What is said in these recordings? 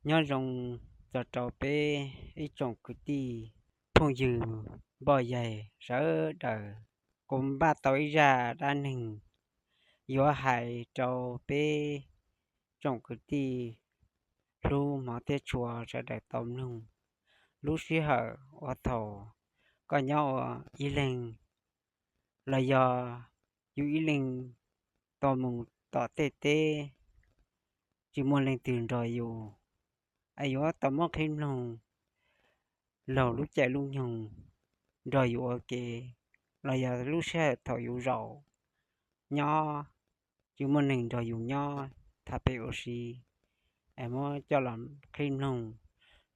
Nyob zoo txog rau peb ib tsoom kwv tij phooj ywg npoj yaig sawv daws. Kuv npaj tau ib zaj dab neeg yuav hais rau peb tsoom kwv tij hlub hmov thiab tshua sawv daws tau mloog. Lub sij hawm uas thaum koj nyob ua ib leeg los yog yus ib leeg tau mus tom tej teb, tsis muaj leej twg nrog yus, es yuav tau muab qhib mloog laug lub caij lub nyoog nrog yus ua ke, los yog lub sij hawm thaum yus zaum nyob tsis muaj neeg nrog yus nyob, tham pem ua si, es muab coj los qhib mloog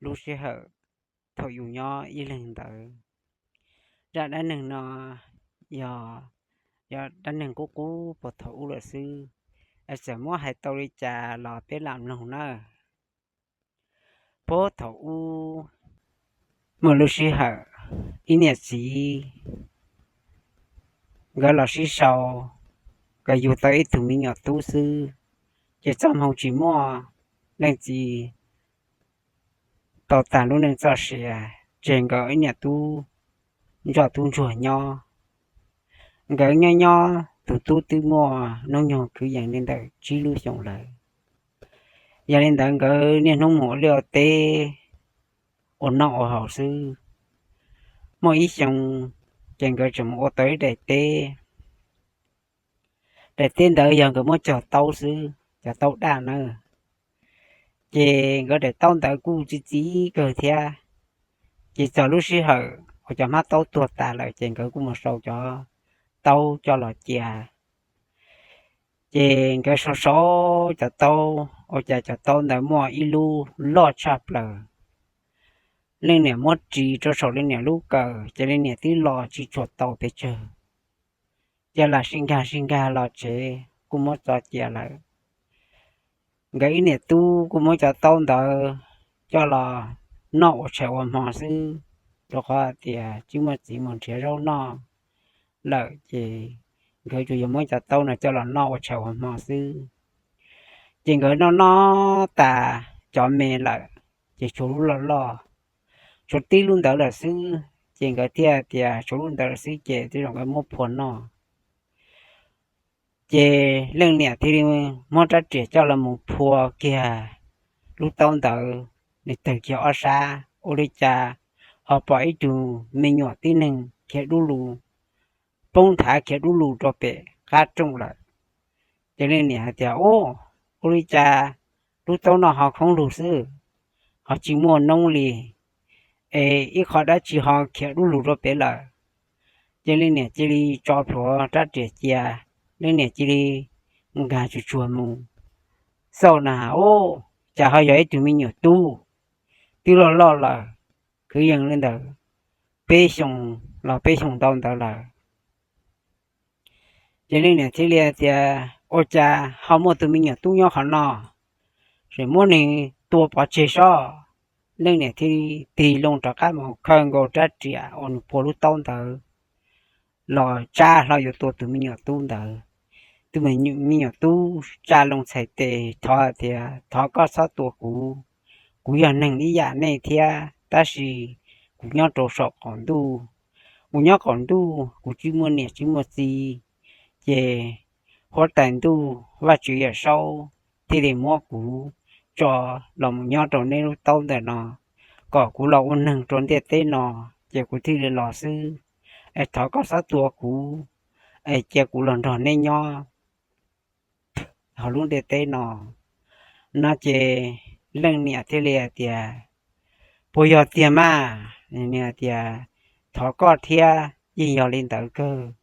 lub sij hawm thaum yus nyob ib leeg ntawd. Zaj dab neeg no yog, yog dab neeg qub qub puag thaum ub lawm xwb, es txawm muab hais tau li cas los peb lam mloog nawb. Puag thaum ub muaj lub sij hawm ib niam txiv nkawd los sib sau, nkawd yug tau ib tug me nyuam tub xwb, ces txoj hmoo tsis muaj leej txiv tau tag lub neej txoj sia, tseg nkawd ib niam tub ntsoj tub ntsuag nyob. Nkawd nyob nyob tus tub twb muaj hnub nyoog kwv yees li ntawm tsib lub xyoos lawm. Yog li ntawd nkawd niaj hnub mus ua liaj ua teb, ua noj ua haus xwb. Muaj ib xyoo ces nkawd tseem mus ua tau ib daim teb. Daim teb ntawd yog nkawd muab cog taub xwb, cov taub daj nawb. Ces nkawd daim taub ntawd kuj txi txiv kawg thiab. Ces txog lub sij hawm uas cov hmab taub tuag tas lawm ces nkawd kuj mus sau cov taub coj los cia. Ces nkawd sau sau cov taub, ua cas cov taub ntawd muaj ib lub loj tshaj plaws. Leej niam muab ris rau saum leej niam lub kawm, ces leej niam twb los tsis tshua tau pes tsawg, ces lam sib nkag sib nkag los tsev kuj muab tso cia lawm. Nkawd ib niam tub kuj muab cov taub ntawd coj los noj ua tshais ua hmo xwb, rau qhov tias tsis muaj txiv mus nrhiav zaub noj lawm, ces nkawd tsuas yog muab cov taub no coj los noj ua tshais ua hmo xwb. Ces nkawd noj noj tas cov me lawm, ces tshuav lub loj loj, tshuav tib lub ntawd lawm xwb, ces nkawd thiaj tias tshuav lub ntawd lawm xwb ces tej zaum nkawd muab phua noj. Ces leej niam thiaj li muab rab riam coj los mus phua kiag lub taub ntawd, nws tawg kiag ob sab, ua li cas ho pom ib tug me nyuam tib neeg khiav dub lug, poob nthav khiav dub lug rau pem qab rooj lawm. Ces leej niam hais tias, Ub, ua li cas lub taub no ho khoob lug xwb, ho tsis muaj noob li, es ib qho dab tsi ho khiav dub lug rau pem lawm? Ces leej niam cia li tso plhuav rab riam cia, leej niam cia li nkag tsuag tsuag mus xauj na, ub, cas ho yog ib tug me nyuam tub, twb loj loj lawm, kwv yees li ntawm peb xyoos los peb xyoos ntau ntawd lawm. Ces leej niam thiaj li tias, Ua cas ho muaj tus me nyuam tub nyob qhov no, es muab nws tua pov tseg sob. Leej niam thiaj li tig loo rov qab mus khaws nkaus rab riam uas nws phua lub taub ntawd los tsab hlo yuav tua tus me nyuam tub ntawd. Tus me nyuam tub tsa loo txhais tes thov tias, Thov koj txhob tua kuv, kuv yog neeg ib yam nej thiab, tab sis kuv nyob rau saum qaum ntuj. Kuv nyob qaum ntuj, kuv tsis muaj niam tsis muaj txiv, ces huab tais ntuj Vajtswv Yawm Saub thiaj li muab kuv tso los mus nyob rau neb lub taub ntawm no, kom kuv los ua neeg rau ntiaj teb no, ces kuv thiaj li los xwb. Es thov koj txhob tua kuv, es cia kuv los nrog neb nyob hauv lub ntiaj teb no. No ces leej niam thiaj li hais tias, Puas yog tiag mas? Nws hais tias, Thov koj thiab, yeej yog li ntawd kawg.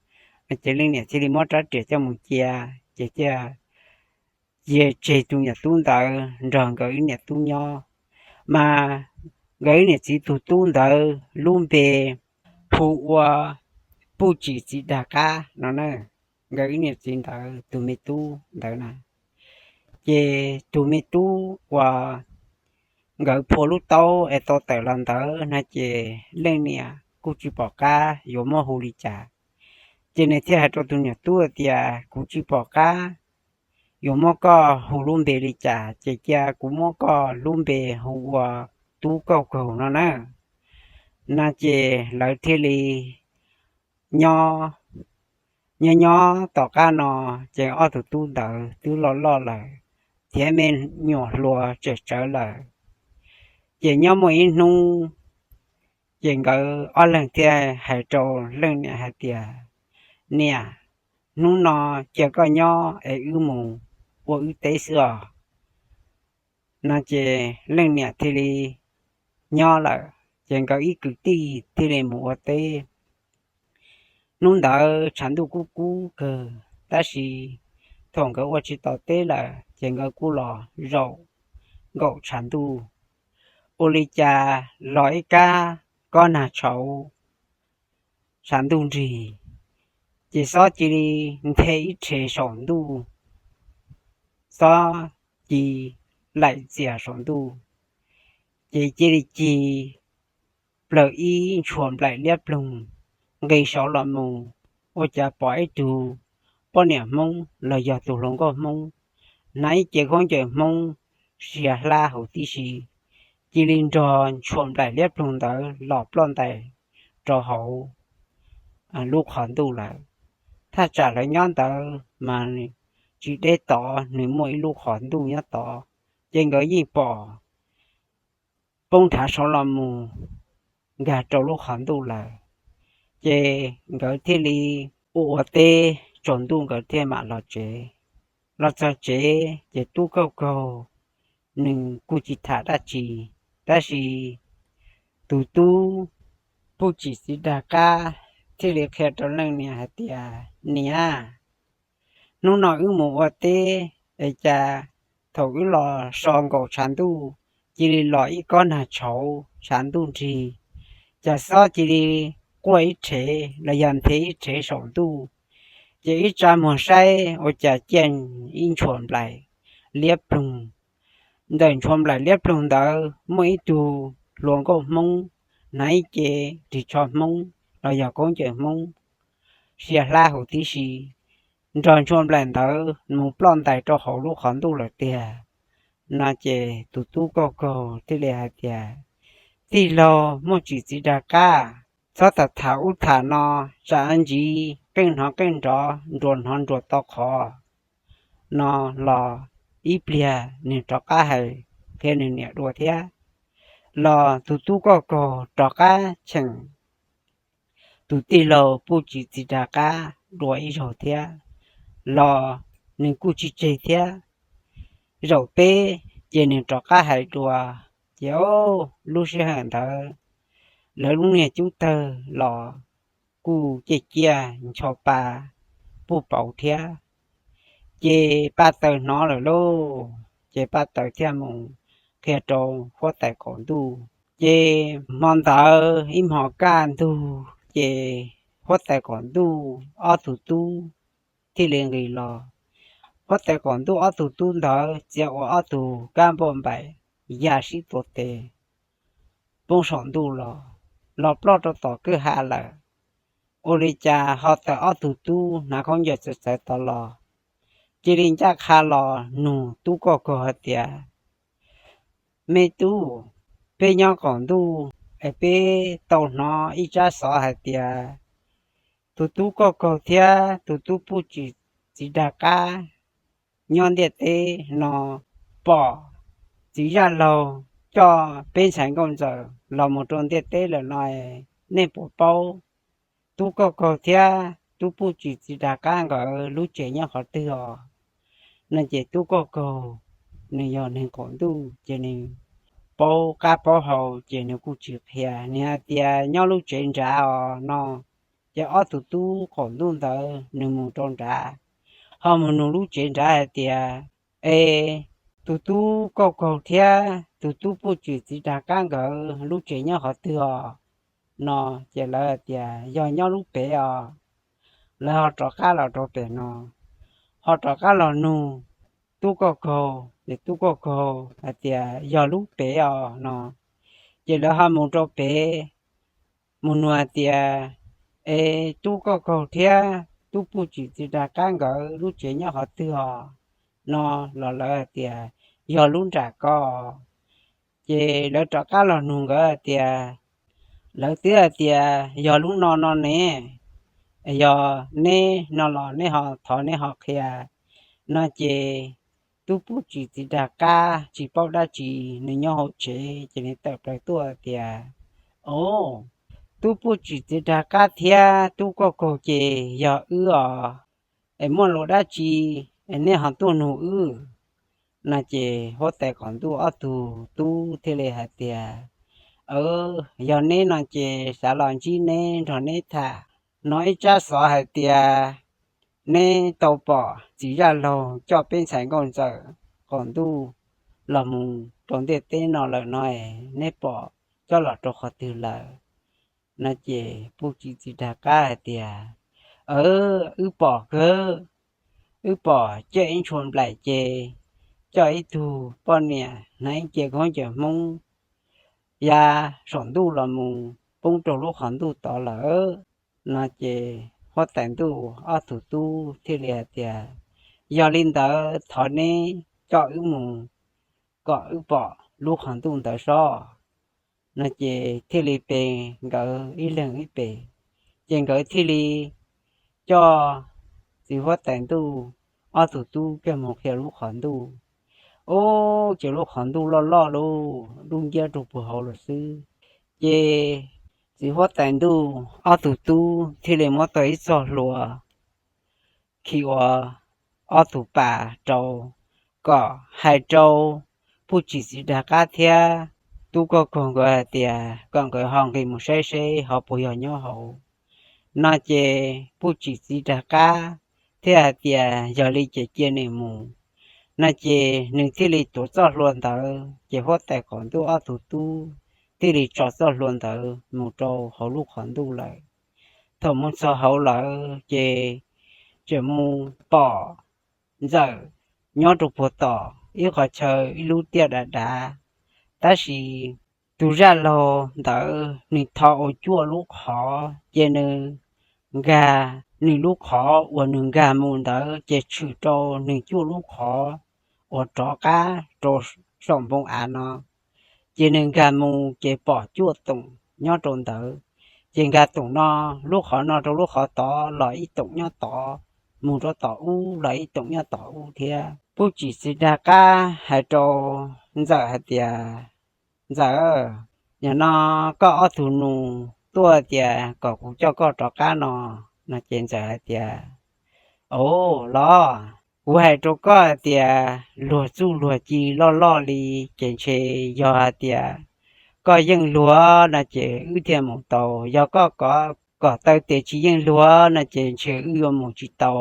Ces leej niam thiaj li muab rab riam coj mus cia, ces thiaj cia tseg tus nyuam tub ntawd nrog nkawd ib niam tub nyob. Mas nkawd ib niam txiv tus tub ntawd lub npe hu ua Puj Tsim Txiv Dag Qab no na. Nkawd ib niam txiv ntawd tus me tub ntawd na, ces tus me tub uas nkawd phua lub taub es tau tawm los ntawd no ces leej niam kuj tsis pom qab yuav muab hu li cas. Ces nws thiaj hais rau tus nyuam tub tias, Kuv tsis pom qab yuav muab koj hu lub npe li cas, ces cia kuv muab koj lub npe hu ua Tub Kauj Kaug no na. No ces lawv thiaj li nyob, nyob nyob tom qab no, ces ob tug tub ntawd twb loj loj lawm, thiab me nyuam hluas tsawm tsawv lawm. Ces nyob muaj ib hnub, ces nkawd ob leeg thiaj hais rau leej niam hais tias, Niam, hnub no cia koj nyob es wb mus ua wb teb xwb os. No ces leej niam thiaj li nyob lawm, ces nkawd ib kwv tij thiaj li mus ua teb. Hnub ntawd tshav ntuj kub kub kawg, tab sis thaum nkawd ua tsis tau teb lawm ces nkawd kuj los zaum nkaum tshav ntuj. Ua li cas los ib kab kob nag tshauv, tshav ntuj nrig, ces xob cia li nthe ib rhe saum ntuj, xob ci laim txias saum ntuj, ces cia li ci plaws ib ntshua nplaim liab ploog nqis saud los mus. Ua cas pom ib tug poj niam Hmoob los yog tus hluas nkauj Hmoob hnav ib cev khaub ncaws Hmoob sia hlab huv tib si, cia li nrog ntshua nplaim liab ploog ntawd los ploj ntais rau hauv lub qhov ntuj lawm. Thaj tsam lawv nyob ntawd mas tsis deb tod, nws muaj ib lub qhov ntuj nyob tod, ces nkawd yeej pom poob nrhav saud los mus nkag rau lub qhov ntuj lawm. Ces nkawd thiaj li ua ua teb tsaus ntuj nkawd thiaj mam los tsev. Los txog tsev ces Tub Kauj Kaug nws kuj tsis tham dab tsi, tab sis tus tub Puj Tsim txiv dag qab thiaj li qhia rau leej niam hais tias, Niam, hnub no wb mus ua teb es cas thaum wb los so nkaus tshav ntuj, cia li los ib kob nag tshauv tshav ntuj nrig, cas xob cia li quaj ib rhe los yog nthe ib rhe saum ntuj, ces wb tsa muag saib ua cas ciaj ib ntshua nplaim liab ploog. Ntawm ntshua nplaim liab ploog ntawd muaj ib tug hluas nkauj Hmoob hnav ib ce ris tsho Hmoob los yog khaub ncaws Hmoob sia hlab huv tib si, nrog ntshua nplaim ntawd mus ploj ntais rau hauv lub qhov ntuj lawm tiag. No ces tus tub Kauj Kaug thiaj li hais tias, Tij laug Puj Tsim txiv dag qab, txhob tham tham ub tham no, tsam ntsis qeej hnov qeej nrov, nruas hnov nruas to qhov no los ib pliag nws rov qab hais qhia nws niam dua thiab. Los tus tub Kauj Kaug rov qab cheem tus tij laug Puj Tsim txiv dag qab dua ib zaug thiab, los nws kuj tsis tseg thiab. Zaum peb ces nws rov qab hais dua, ces lub sij hawm ntawd lawv lub niag cub tawg los kuj ciaj ciaj ncho pa puj pauv thiab. Ces Paj Taws hnov lawm lauj, ces Paj Taws thiaj mus qhia rau huab tais qaum ntuj. Ces hmo ntawd ib hmos kaj ntug ces huab tais qaum ntuj ob tug tub thiaj li nqis los. Huab tais qaum ntuj ob tug tub ntawd txiav ua ob tug kab npauj npaim ya sib tua tes poob saum ntuj los, los ploj rau tom kwj ha lawm. Ua li cas ho tawm ob tug tub hnav khaub ncaws txawv txawv tod los, cia li ncaj qha los nug tub Kauj Kaug hais tias, Me tub, peb nyob qaum ntuj es peb tau hnov ib tsab xov hais tias tus tub Kauj Kaug thiab tus tub Puj Tsim txiv dag qab nyob ntiaj teb no pom txiv zaj laug coj peb ntxhais nkauj ntxawm los mus rau ntiaj teb lawm no, nej puas paub tub Kauj Kaug thiab tub Puj Tsim txiv dag qab nkawd lub tsev nyob qhov twg os? No ces tub Kauj Kaug nws yog neeg qaum ntuj ces nws paub qab paub hau ces nws kuj tsis qhia, nws hais tias nyob lub tsev nrad os no. Ces ob tug tub qaum ntuj ntawd nws mus rau nrad, ho mus nug lub tsev nrad hais tias, Es tus tub Kauj Kaug thiab tus tub Puj Tsim txiv dag qab nkawd lub tsev nyob qhov twg os? No ces lawv hais tias yog nyob lub pem os. Lawv ho rov qab los rau pem no, ho rov qab los nug tub Kauj Kaug, ces tub Kauj Kaug hais tias yog lub pem os no. Ces lawv ho mus rau pem, mus nug hais tias, Es tub Kauj Kaug thiab tub Puj Tsim txiv dag qab nkawd lub tsev nyob qhov twg os? no los lawv hais tias yog lub nram ko. Ces lawv rov qab los nug nkawd hais tias, lawv twb hais tias yog lub no no ne, yog neb no los neb ho thov neb ho qhia. No ces tub Puj Tsim txiv Dag Qab tsis paub dab tsi, nws nyob hauv tsev ces nws tawm plaws tuaj tias, o, tub Puj Tsim txiv Dag Qab thiab tub Kauj Kaug ces yog wb os, es muaj lus dab tsi es nej ho tuaj nug wb? No ces huab tais qaum ntuj ob tug tub thiaj li hais tias, yog neb no ces xav los ntsib neb nrog neb tham. Hnov ib tsab xov hais tias neb tau pom txiv zaj laug coj peb ntxhais nkauj ntxawm qaum ntuj los mus rau ntiaj teb no lawm no, neb pom coj los rau qhov twg lawm? No ces Puj Tsim txiv Dag Qab hais tias, wb pom kawg, wb pom ciaj ib ntshua nplaim ces coj ib tug poj niam hnav ib ce khaub ncaws Hmoob ya saum ntuj los mus poob rau lub qhov ntuj tod lawm. No ces huab tais ntuj ob tug tub thiaj li hais tias, yog li ntawd thov neb coj wb mus kom wb pom lub qhov ntuj ntawd sob. No ces thiaj li pe nkawd ib leeg ib pe, ces nkawd thiaj li coj txiv huab tais ntuj ob tug tub kiag mus qhia lub qhov ntuj. Ub, ces lub qhov ntuj loj loj lub dub nciab rau puag hauv lawm xwb. Ces txiv huab tais ntuj ob tug tub thiaj li muab tau ib txoj hlua khi ua ob tug pas rau, kom hais rau Puj Tsim txiv Dag Qab thiab tub Kauj Kaug nkawd hais tias kom nkawd ho nqis mus saib seb ho puas yog nyob hauv. No ces Puj Tsim txiv Dag Qab thiaj hais tias yog li ces cia nws mus. No ces nws thiaj li tuav txoj hlua ntawd, ces huab tais qaum ntuj ob tug tub thiaj li tso txoj hlua ntawd mus rau hauv lub qhov ntuj lawm. Thaum mus txog hauv lawm ces tseem mus pom Ntxawm nyob rau puag tom ib qhov chaw ib lub tiaj dav dav, tab sis tus zaj laug ntawd nws tho ua cuaj lub qhov, ces nws nkag, nws lub qhov uas nws nkag mus ntawd ces tshwm rau nws cuaj lub qhov uas rov qab rau saum npoo av no. Ces nws nkag mus ces pom cuaj toom nyob rau ntawd, ces nkag toom no, lub qhov no rau lub qhov tod los ib toom nyob tod, mus rau tom ub los ib toom nyob tom ub thiab. Puj Tsim txiv Dag Qab hais rau Ntxawm hais tias, Ntxawm, nim no koj ob tug nus tuaj tias kom kuv coj koj rov qab no. No ces Ntxawm hais tias, Au los, kuv hais rau koj hais tias luag txuj luag ci loj loj li, ces ntshe yog hais tias koj yeej luag no ces wb thiaj mus tau, yog koj kom taw tias tsis yeej luag no ces ntshe wb yuav mus tsis tau.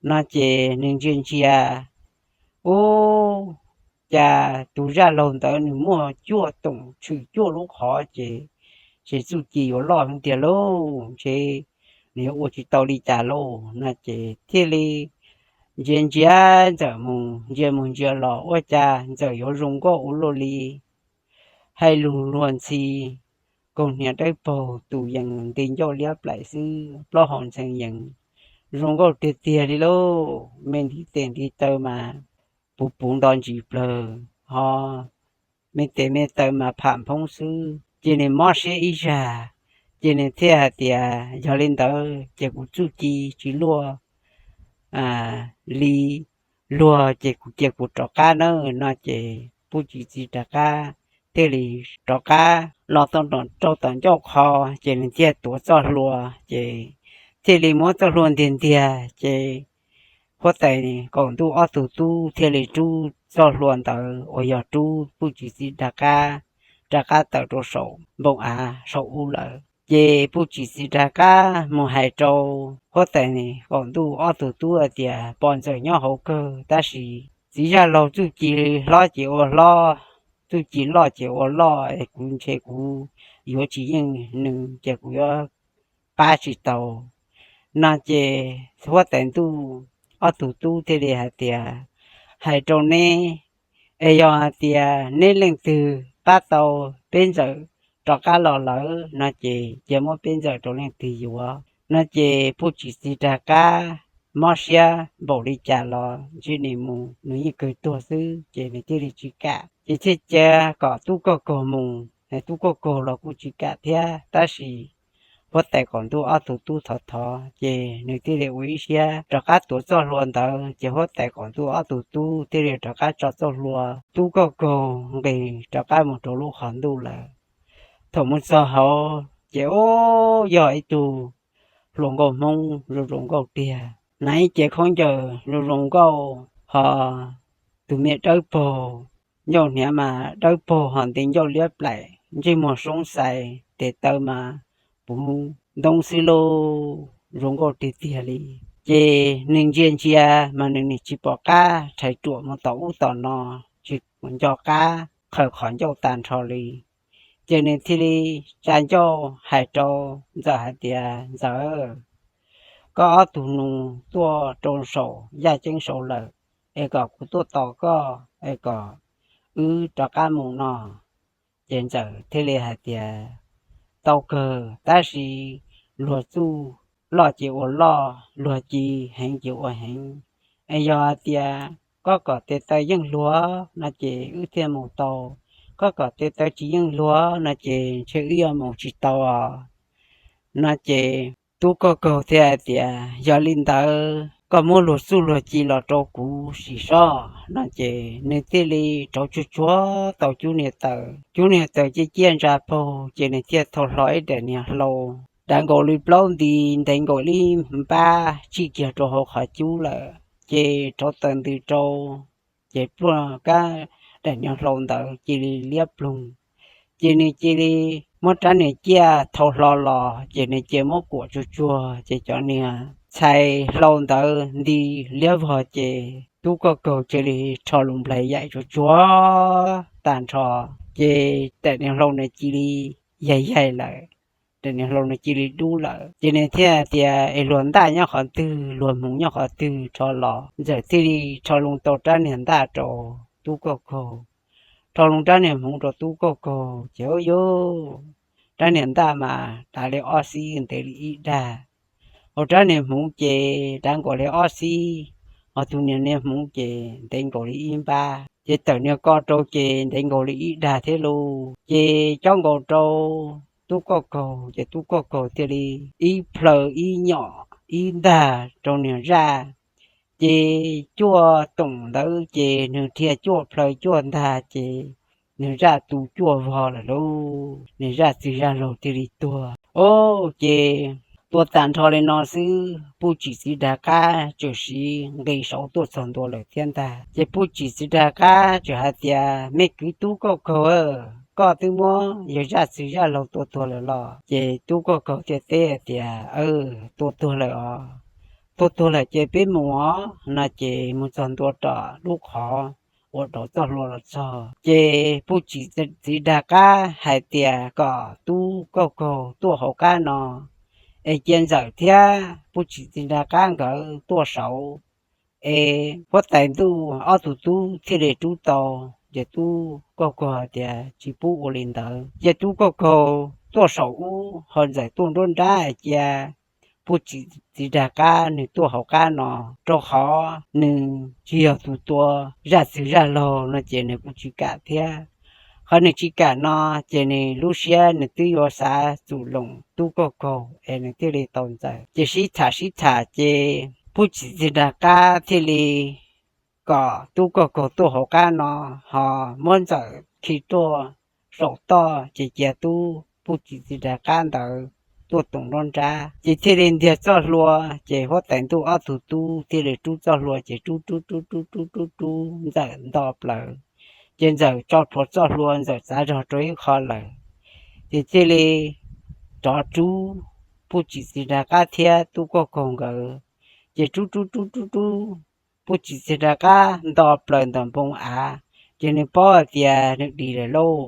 No ces nws ntsia ntsia, ub, cas tus zaj laug ntawd nws muaj cuaj toom tshwm cuaj lub qhov ces, ces txuj ci yuav loj heev tiag lauj, ntshe nws yuav ua tsis tau li cas lauj. No ces thiaj li ntsia ntsia Ntxawm mus, ntsia mus ntsia los ua cas Ntxawm yuav zoo nkauj ua luaj li, hais lus luag ntxhi, kaus hniav dawb paug, tus yees nti ncauj liab plaim xwb, plaub hau ntxhee yees, zoo nkauj tiag tiag li lauj. Me ntiv tes ntiv taw mas puv puv nto ntsis plawg, ho me tes me taw mas pham nphoob xwb, ces nws mob siab ib zag, ces nws thiaj hais tias, Yog li ntawd ces kuv txuj ci tsis luaj li luag ces kuv cia kuv rov qab nawb. No ces Puj Tsim txiv rov qab thiaj li rov qab los tau rau tom ncauj qhov, ces nws thiaj tuav txoj hlua, ces thiaj li muab txoj hlua ntiag ntiag, ces huab tais qaum ntuj ob tug tub thiaj li rub txoj hlua ntawd uas yog rub Puj Tsim txiv rov qab, rov qab tawm rau saum npoo av saum ub lawm. Ces Puj Tsim txiv rov qab mus hais rau huab tais qaum ntuj ob tug tub hais tias, Pom Ntxawm nyob hauv kawg, tab sis txiv zaj laug txuj ci hlob ces ua hlob, txuj ci loj ces ua loj, kuv ntshe kuv yuav tsis yeej nws ces kuv yuav pab tsis tau. No ces huab tais ntuj ob tug tub thiaj li hais tias, Hais rau neb, es yog hais tias neb leej twg pab tau peb Ntxawm rov qab los lawm no ces cia muab peb Ntxawm rau leej twg yuav. No ces Puj Tsim txiv rov qab mob siab npaum li cas los ntshe nws mus nws yeej kawg tuag xwb, ces nws thiaj li tsis kam. Ces thiaj cia kom tub Kauj Kaug mus, tub Kauj Kaug los kuj tsis kam thiab. Tab sis huab tais qaum ntuj ob tug tub thov thov, ces nws thiaj li ua ib siab rov qab tuav txoj hlua ntawd. Ces huab tais qaum ntuj ob tug tub thiaj li rov qab tso txoj hlua, tub Kauj Kaug nqis rov qab mus rau lub qhov ntuj lawm. Thaum mus txog hauv ces ub, yog ib tug hluas nkauj Hmoob zoo zoo nkauj tiag, hnav ib cev khaub ncaws zoo zoo nkauj, ho tus me dawb paug, ncauj hniav mas dawb paug ho nti ncauj liab plaim, ntsej muag soob xais, tes taw mas puv ntoob xwb lauj, zoo nkauj tiag tiag li. Ces nws ntsia ntsia mas nws nim tsis pom qab rhais ruam mus tom ub tom no, tsis nco qab qhaws qhov ncauj tag nrho li. Ces nws thiaj li tsa ncauj hais rau Ntxawm hais tias, Ntxawm, koj ob tug nus tuaj rau saum yaj ceeb saud lawm, es kom kuv tuaj tos koj es kom wb rov qab mus no. Ces Ntxawm thiaj li hais tias, Tau kawg, tab sis luag txuj loj ces ua loj, luag ci heev ces ua heev. Es yog hais tias koj kom tes taw yeej hluas no ces wb thiaj mus tau, koj kom tes taw tsis yeej hluas no ces ntshe wb yuav mus tsis tau os. No ces tub Kauj Kaug thiaj hais tias, Yog li ntawd koj muab luag txuj luag ci los rau kuv sim soj. No ces nws thiaj li rauv tsuag tsuag tau cub niag taws, cub niag taws ciaj ciaj ntsa paug, ces nws thiaj thau hlo ib daim niag hlau dav nkaus li plaub nti, ntev nkaus li npab tsij kiag rau hauv qhov cub lawm. Ces rauv taws ntws rau, ces pluaj kab daim niag hlau ntawd cia li liab ploog. Ces nws cia li muab rab niag ciaj thau hlo los, ces nws cia muab kuam tsuag tsuag, ces cov niag txhais hlau ntawd nti liab vog, ces tub Kauj Kaug cia li rho lus nplaig yaim tsuag tsuag tag nrho, ces daim niag hlau ntawd cia li yaig yaig lawm, daim niag hlau ntawd cia li dub lawm. Ces nws thiaj tias, Es luag ntaj nyob qhov twg, luag hmoov nyob qhov twg, rho los. Ntxawm thiaj li rho loo tau rab niag ntaj rau tub Kauj Kaug, rho loo rab niag hmoov rau tub Kauj Kaug, ces ub yuj, rab niag ntaj mas dav li ob xib ntev li ib dag, hos rab niag hmoov ces dav nkaus li ob xib, hos tus niag niag hmoov ces ntev nkaus li ib npab, ces tawm niag ko rau ces ntev nkaus li ib dag thiab lauj. Ces cob nkaus rau tub Kauj Kaug, ces tub Kauj Kaug thiaj li ib plhaw ib nyom ib ntag rau niag zaj, ces cuaj toom ntawd ces nws dhia cuaj plhaw cuaj ntag, ces niag zaj tu cuaj vog lawm lauj, niag zaj txiv zaj laug thiaj li tuag. Ub, ces tua tag nrho li no xwb, Puj Tsim txiv dag qab tseem siv nqis saud tuaj txog ntua lawm thiab ntag. Ces Puj Tsim txiv dag qab tseem hais tias, Me kwv tub Kauj Kaug, koj twb muab yawg zaj txiv zaj laug tua tuag lawm los? Ces tub Kauj Kaug thiaj teb hais tias, Tua tuag lawm os. Tua tuag lawm ces peb mus os. No ces mus txog ntua tom lub qhov uas rauv txoj hlua los txog, ces Puj Tsim txiv dag qab hais tias kom tub Kauj Kaug tuaj hauv qab no, es cia Ntxawm thiab Puj Tsim txiv dag qab nkawd tuaj saud, es huab tais ntuj ob tug tub thiaj li rub tau. Ces tub Kauj Kaug hais tias, Tsis pub ua li ntawd, cia tub Kauj Kaug tuaj saum ub, ho Ntxawm tuaj nruab nrab, cia Puj Tsim txiv dag qab nws tuaj hauv qab no, rau qhov nws tsis yog tus tua zaj txwg zaj laug no ces nws kuj tsis kam thiab. Qhov nws tsis kam no, ces nws lub siab nws twb yuav xav txuam loos tub Kauj Kaug es nws thiaj li tau Ntxawm. Ces sib tham sib tham ces Puj Tsim txiv dag qab thiaj li kom tub Kauj Kaug tuaj hauv qab no, ho muab Ntxawm khi tuaj saum toj, ces cia tub Puj Tsim txiv dag qab ntawd tuaj toom nruab nrab, ces thiaj li ntiag txoj hlua. Ces huab tais ntuj ob tug tub thiaj li rub txoj hlua, ces rub rub rub rub rub rub rub Ntxawm nto plaws, ces Ntxawm tso plhuav txoj hlua, Ntxawm txav zog rau ib qho lawm. Ces thiaj li rov rub Puj Tsim txiv dag qab thiab tub Kauj Kaug nkawd, ces rub rub rub rub rub Puj Tsim txiv dag qab nto plaws ntawm npoo av, ces nws paub hais tias nws dim lawm lauj.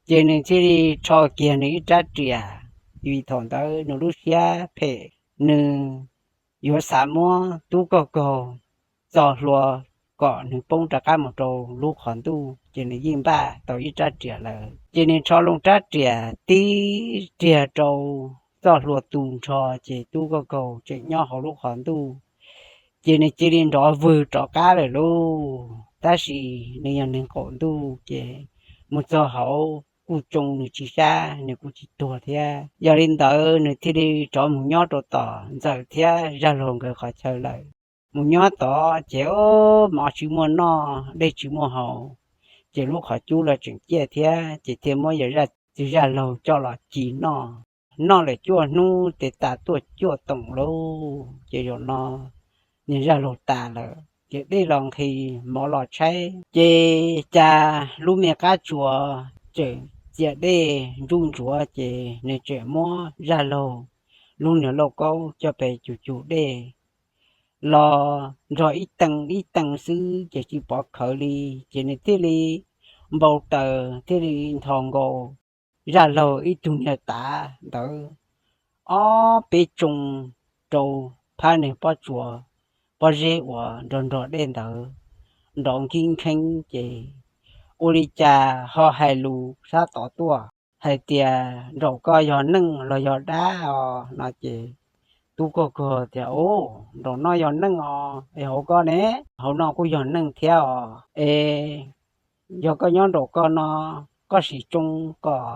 Ces nws thiaj li rho kiag nws ib rab riam, vim thaum ntawd nws lub siab phem, nws yuav xav muab tub Kauj Kaug txo hlua kom nws poob rov qab mus rau lub qhov ntuj, ces nws yeej npaj tau ib rab riam lawm. Ces nws rho loo rab riam tib riag rau txoj hlua tu nrho, ces tub Kauj Kaug tseem nyob hauv lub qhov ntuj. ces nws cia li nrov vwg rov qab lawm lauj. Tab sis nws yog neeg qaum ntuj ces mus txog hauv kuj tsoo, nws tsis sab, nws kuj tsis tuag thiab. Yog li ntawd nws thiaj li rov mus nyob rau tom ntxawm thiab zaj laug nkawd qhov chaw lawm. Mus nyob tod ces mov tsis muaj noj, dej tsis muaj haus, ces lub qhov cub los tseem ciaj thiab, ces thiaj muab yawm zaj txiv zaj laug coj los ci noj. Noj lawm cuaj hnub tes tas tuaj cuaj toom lauj. Ces zaum no niag zaj laug tas lawm, ces dej los nqhis, mov los tshaib, ces cas lub me qab tsuas tseem txia dej ntsuj ntsuav, ces nws tseem muab zaj laug lub niag lauj kaub coj pes cum cum dej los nrog ib tee ib tee xwb ces tsis pov khawv li. Ces nws thiaj li npau taws thiaj li nthos nkaus zaj laug ib tug niag tav ntawd ob peb tsoo rau phab niag pob tsuas pob zeb uas nrog nrog dej ntawd nrov nkib nkeeb. Ces ua li cas ho hais lus sab tod tuaj hais tias, Nraum koj yog neeg los yog dab os? No ces tub kaug kaug tias, Nraum no yog neeg os, es hauv koj ne? Hauv no kuj yog neeg thiab os. Es yog koj nyob nraum koj no, koj sim tsoo kom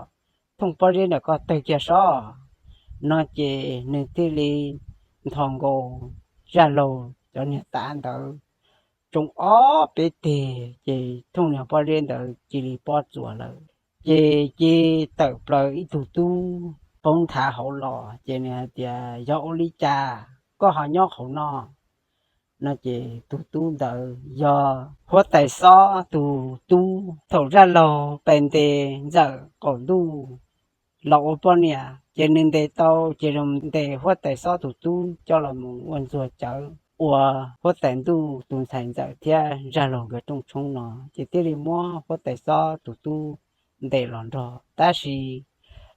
thooj pob zeb ntawm koj tawg kiag sob. No ces nws thiaj li nthos nkaus zaj laug cov niag tav ntawd tsoo ob peb teg, ces thooj niag pob zeb ntawd cia li pob txuas lawm. Ces cia tawm plaws ib tug tub poob nthav hauv los, ces nws hais tias, Yog ua li cas koj ho nyob hauv no? No ces tus tub ntawd yog huab tais xob tus tub. Thaum zaj laug pes ntes ntxawm qaum ntuj los ua poj niam, ces nws ntes tau, ces nws ntes huab tais xob tus tub coj los mus ua ntxuag cawv ua huab tais ntuj tus ntxhais ntxawm thiab zaj laug nkawd rooj tshoob no, ces thiaj li muab huab tais xob tus tub ntes los nrog. Tab sis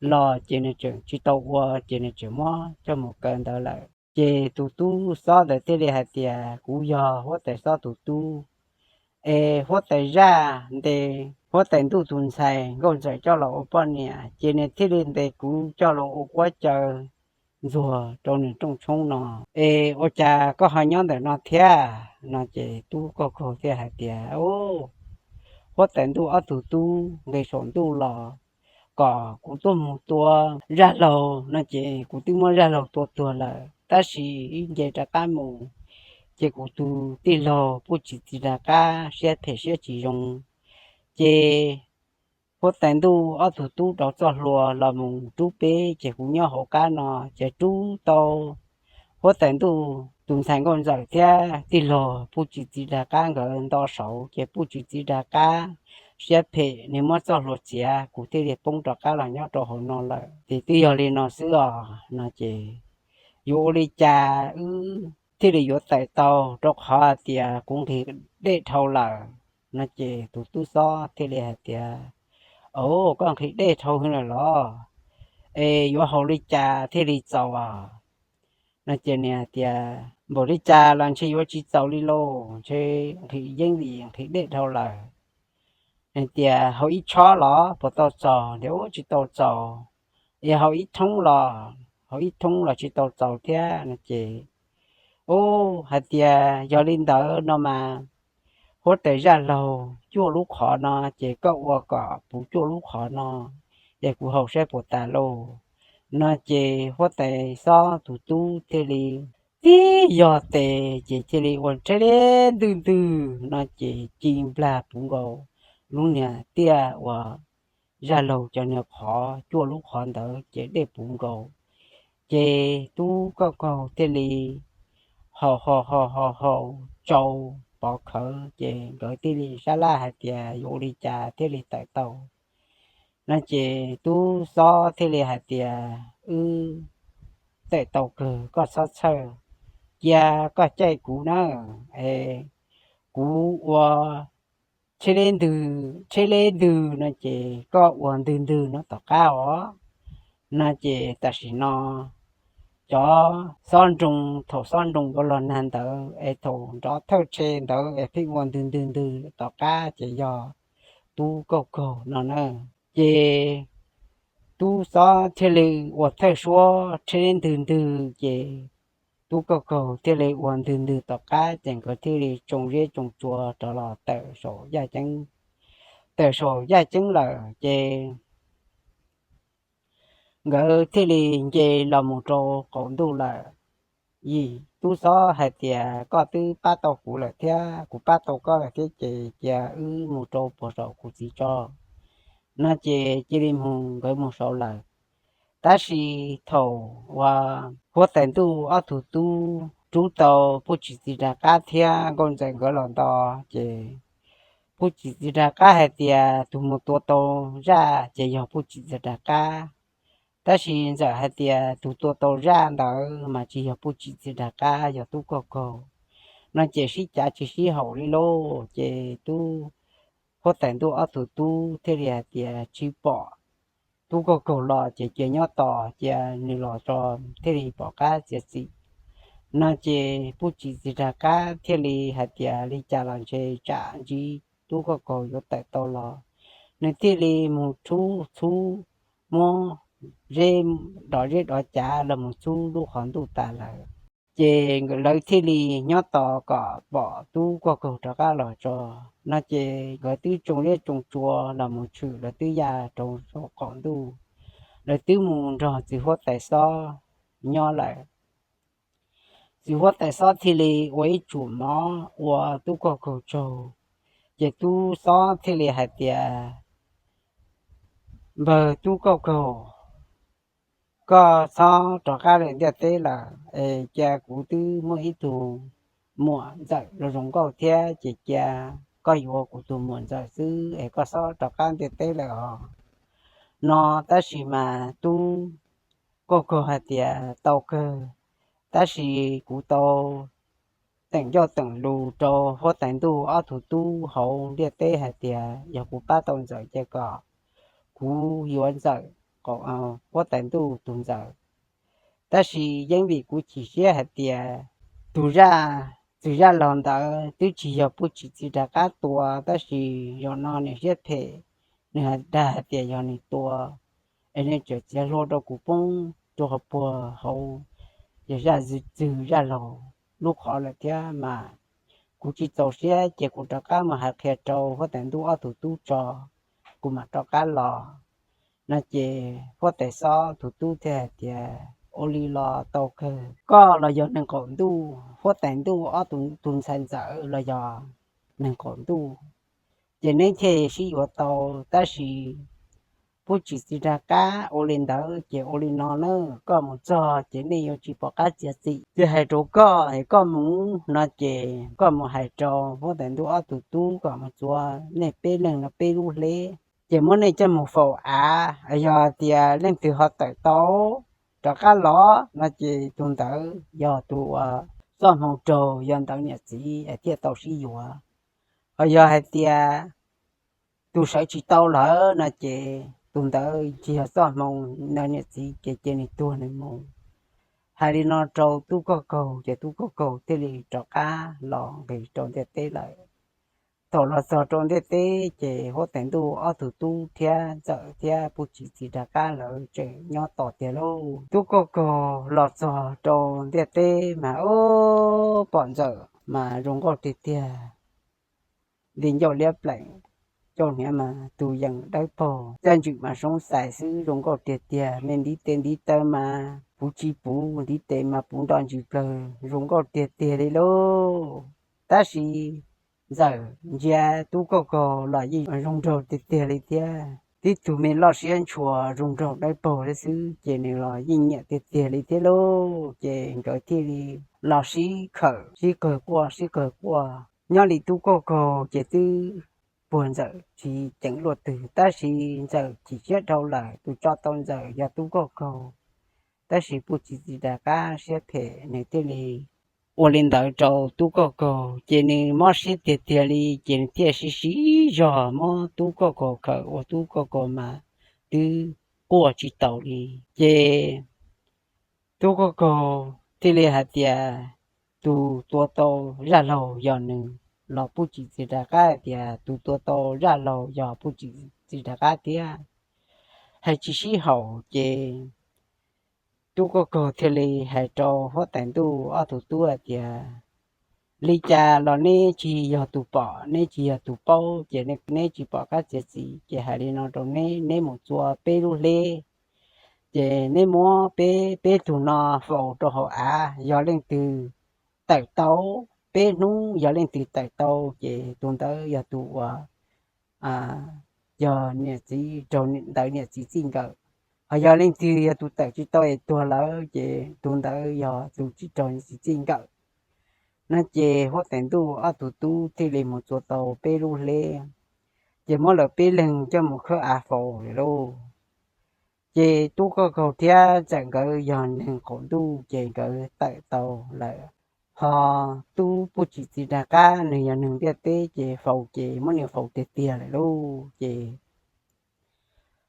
los ces nws tseem tsis tau ua, ces nws tseem muab coj mus kaw ntawd lawm. Ces tus tub xob ntawd thiaj li hais tias, Kuv yog huab tais xob tus tub, es huab tais zaj ntes huab tais ntuj tus ntxhais nkauj ntxawm coj los ua poj niam, ces nws thiaj li ntes kuv coj los ua kuab caw ntxuag rau nws rooj tshoob no. Es ua cas koj ho nyob ntawm no thiab? No ces tub kaug kaug thiaj hais tias, Huab tais ntuj ob tug tub nqis saum ntuj los kom kuv tuaj mus tua zaj laug no, ces kuv twb muab zaj laug tua tuag lawm, tab sis ib nce rov qab mus, ces kuv tus tij laug puj tsis txiv rov qab siab phem siab tsis zoo. Ces huab tais ntuj ob tug tub rauv txoj hlua los mus rub peb, ces kuv nyob hauv qab no, ces rub tau huab tais ntuj tus ntxhais nkauj ntxawm thiab tij laug puj tsis txiv rov qab nkawd nto saud, ces puj tsis txiv rov qab siab phem, nws muab txoj hlua txiav, kuv thiaj li poob rov qab los nyob rau hauv no lawm. Ces twb yog li no xwb os. No ces yuav ua li cas wb thiaj li yuav tawm tau, rau qhov hais tias kuv nqhis dej dhau lawm. No ces tus tub xob thiaj li hais tias, Au, koj nqhis dej dhau heev lawm los? Es yuav haus li cas thiaj li txaus? No ces nws hais tias, Npaum li cas los ntshe yuav tsis txaus li lauj, ntshe nqhis yeeb li nqhis dej dhau lawm. Nws tias, Haus ib tshob los puas tau txaus? Nws tias, Ub, tsis tau txaus. Es haus ib thoob los? Haus ib thoob los tsis tau txaus thiab. No ces, Ub, hais tias yog li ntawd no mas huab tais zaj laug cuaj lub qhov no, ces koj ua kom puv cuaj lub qhov no, es kuv haus saib puas tas lauj. No ces huab tais xob tus tub thiaj li tib yog tes, ces thiaj li ua rheb li ntwg ntwg no, ces ci nplag puv nkaus lub niag tiaj uas zaj laug cov niag qhov cuaj lub qhov ntawd, ces dej puv nkaus. Ces tub kauj kaug thiaj li haus haus haus haus haus tsau pov khawv, ces nkawd thiaj li sab laj hais tias yuav ua li cas thiaj li tawm tau. No ces tub xob thiaj li hais tias, Wb tawm tau kawg, koj txhob txhawj, cia koj caij kuv na, es kuv ua tsheb leb ntwg, tsheb leb ntwg no ces koj ua ntwg ntwg no tom qab os. No ces tam sim no cov xob nroo, thaum xob nroo ua los nag ntawd es thaum nrov thawj tshe ntawd es pheej ua ntwg ntwg ntwg tom qab ces yog tub kauj kaug no na. Ces tub xob thiaj li ua thawj suab tsheb leb ntwg ntwg, ces tub kauj kaug thiaj li ua ntwg ntwg tom qab ces nkawd thiaj li tsoo zeb tsoo tsua rov los tawm saum yaj ceeb. Tawm saum yaj ceeb lawm ces nkawd thiaj li nce los mus rau qaum ntuj lawm. Yim tub xob hais tias koj twb pab tau kuv lawm thiab kuv pab tau koj lawm thiab ces cia wb mus rau puag saum kuv txiv tso. No ces cia li mus nkawd mus saud lawm. Tab sis thaum uas huab tais ntuj ob tug tub rub tau Pub Tsim Txiv Rag Qab thiab Nkauj Ntxawm nkawd los nto ces Pub Tsim Txiv Rag Qab hais tias tus mus tua tau zaj ces yog Pub Tsim Txiv Rag Qab. Tab sis Ntxawm hais tias tus tua tau zaj ntawd mas tsis yog Pub Tsim Txiv Rag Qab, yog tub kauj kaug. No ces sib cav tsis sib haum li lauj, ces tub huab tais ntuj ob tug tub thiaj li hais tias tsis pom tub kauj kaug los ces cia nyob tos cia nws los tso thiaj li pom qab txiav txim. No ces Pub Tsim Txiv Rag Qab thiaj li hais tias li cas los ntshe tsam ntsib tub kauj kaug yuav tawm tau los, nws thiaj li mus rub txhub, muab zeb, dov zeb dov cav los mus txhub lub qhov ntuj tas lawm. Ces lawv thiaj li nyob tos kom pom tub kauj kaug rov qab los tso. No ces nkawd twb tsoo zeb tsoo tsua los mus tshwm, lawv twb ya rau saum qaum ntuj, lawv twb mus nrog txiv huab tais xob nyob lawm. Txiv huab tais xob thiaj li ua ib tsum mov ua tub kauj kaug tsaug, ces tub xob thiaj li hais tias, npawg tub kauj kaug, koj txhob rov qab lawm ntiaj teb lawm es cia kuv twb muaj ib tug muam ntxawm los zoo nkauj thiab ces cia koj yuav kuv tus muam ntxawm xwb es koj txhob rov qab ntiaj teb lawm os. No tab sis mas tub kauj kaug hais tias tau kawg, tab sis kuv tau teem ncauj teem lus rau huab tais ntuj ob tug tub hauv ntiaj teb hais tias yog kuv pab tau ntxawm ces kom kuv yuav ntxawm, huab tais ntuj tus ntxawm. Tab sis yeej vim kuv chim siab hais tias tus zaj, txiv zaj laug ntawd twb tsis yog Pub Tsim Txiv Rag Qab tua, tab sis zaum no nws siab phem, nws dag hais tias yog nws tua es nws tseem txiav hlua rau kuv poob rau qhov puag hauv, yog zaj txwg zaj laug lub qhov lawm thiab mas kuv tsis txaus siab ces kuv rov qab mus hais qhia rau huab tais ntuj ob tug tub tso, kuv mam rov qab los. No ces huab tais xob tus tub thiaj hais tias ua li los tau kawg, koj los yog neeg qaum ntuj, huab tais ntuj ob tug tus ntxhais ntxawm los yog neeg qaum ntuj, ces neb thiaj sib yuav tau. Tab sis Pub Tsim Txiv Rag Qab ua li ntawd ces ua li no na, koj mus txog ces nej yuav tsis pom qab txiav txim. Ces hais rau koj es koj mus no ces koj mus hais rau huab tais ntuj ob tug tub kom mus txuav nej peb leeg no peb lub hleb, ces muab nej coj mus faus av. Yog tias leej twg ho tawm tau rov qab los no ces tus ntawd yog tus uas txoj hmoo raug yog ntawd niam txiv es thiaj tau sib yuav. Ho yog hais tias tus sawv tsis tau lawm no ces tus ntawd tsis yog txoj hmoo ntawd niam txiv ces cia nws tuag nws mus. Hais li no rau tub kauj kaug ces tub kauj kaug thiaj li rov qab los nqis rau ntiaj teb lawm. Thaum los txog rau ntiaj teb ces huab tais ntuj ob tug tub thiab ntxawm thiab Pub Tsim Txiv Rag Qab lawv tseem nyob tos tiag lauj. Tub kauj kaug los txog rau ntiaj teb mas ub, pom ntxawm mas zoo nkauj tiag tiag, li ncauj liab pleem, ncauj hniav mas tus yees dawb paug, txiaj ntswm mas soob xais xwb, zoo nkauj tiag tiag. Me ntiv tes ntiv taw mas puv tsis puv, ntiv tes mas puv nto ntsis plawg, zoo nkauj tiag tiag li lauj. Tab sis ntxawm ntsia tub kauj kaug los yeej zoo nraug tiag tiag li thiab. Tib tug me loj siab ntshua zoo nraug dawb paug thiab xwb ces nws los yeej nyiam tiag tiag li thiab lauj. Ces nkawd thiaj li los sib khawm sib qawg quaj sib qawg quaj. Nyob li tub kauj kaug ces twb puag ntxawm tsis ceev luaj twg, tab sis ntxawm chim siab dhau lawm, tus tso tau ntxawm yog tub kauj kaug. Tab sis Pub Tsim Txiv Rag Qab siab phem nws thiaj li ua li ntawd rau tub kauj kaug, ces nws mob siab tiag tiag li, ces nws thiaj sib sib zog muab tub kauj kaug khawm ua tub kauj kaug mas twb quaj tsis taus li. Ces tub kauj kaug thiaj li hais tias tus tua tau zaj laug yog nws, los Pub Tsim Txiv Rag Qab hais tias tus tua tau zaj laug yog Pub Tsim Txiv Rag Qab thiab. Hais tsis sib haum ces tub Kauj Kaug thiaj li hais rau huab tais ntuj ob tug tub hais tias, li cas los neb tsis yog tus pom, neb tsis yog tus paub, ces neb tsis pom qab txiav txim, ces hais li no rau neb, neb mus txua peb lub hleb, ces neb muab peb, peb tug no faus rau hauv av, yog leej twg tawm tau peb hnub, yog leej twg tawm tau, ces tus ntawd yog tus uas yog niam txiv raug ntawd niam txiv txij nkawm. Ho yog leej twg yog tus tawm tsis tau es tuag lawm, ces tus ntawd yog tus tsis raug niam txiv txij nkawm. No ces huab tais ntuj ob tug tub thiaj li mus txua tau peb lub hleb, ces muab lawv peb leeg coj mus khawb av faus lawm lauj. Ces tub Kauj Kaug thiab Ntxawm nkawd yog neeg qaum ntuj, ces nkawd tawm tau lawm. Ho tub Puj Tsim Txiv Dag Qab nws yog neeg ntiaj teb, ces faus ces muab nws faus tiag tiag lawm lauj. Ces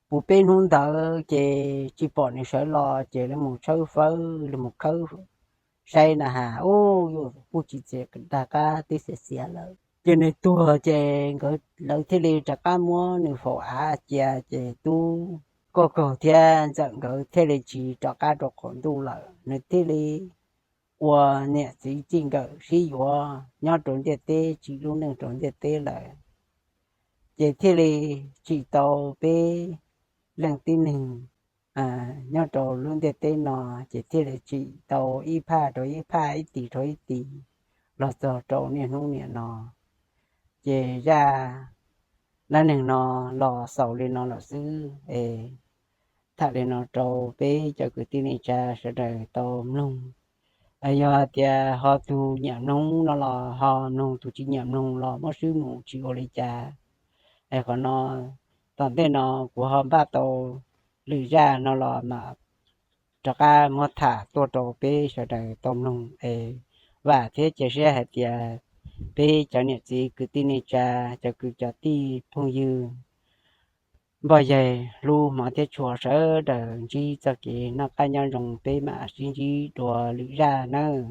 puv peb hnub ntawd ces tsis pom nws sawv los, ces lawv mus tshawb fawb, lawv mus khawb saib na has, ub, yuav Puj Tsim Txiv Dag Qab twb xiav xiav lawm, ces nws tuag, ces nkawd, lawv thiaj li rov qab muab nws faus av cia, ces tub Kauj Kaug thiab Ntxawm nkawd thiaj li tsis rov qab rau qaum ntuj lawm. Nws thiaj li ua niam txiv txij nkawm sib yuav nyob rau ntiaj teb, tsim lub neej rau ntiaj teb lawm. Ces thiaj li tsim tau peb leej tib neeg nyob rau lub ntiaj teb no, ces thiaj li tsim tau ib phaj rau ib phaj, ib tis rau ib tis, los txog rau niaj hnub niam no. Ces zaj dab neeg no los xaus li no lawm xwb es tham li no rau peb cov kwv tij neej tsa sawv daws tau mloog. Yog tias ho tus nyiam mloog no los ho mloog, tus tsis nyiam mloog los muab swb mus tsis ua li cas. Es qhov no tom ntej no kuv ho npaj tau lwm zaj no los mam rov qab muab tham tuaj rau peb sawv daws tau mloog es vam thiab cia siab hais tias peb cov niam txiv kwv tij neej tsa, cov kwv cov tij phooj ywg npoj yaig hlub hmov thiab tshua sawv daws ntsib txoj kev noj qab nyob zoo, peb mam sib ntsib dua lwm zaj nawb.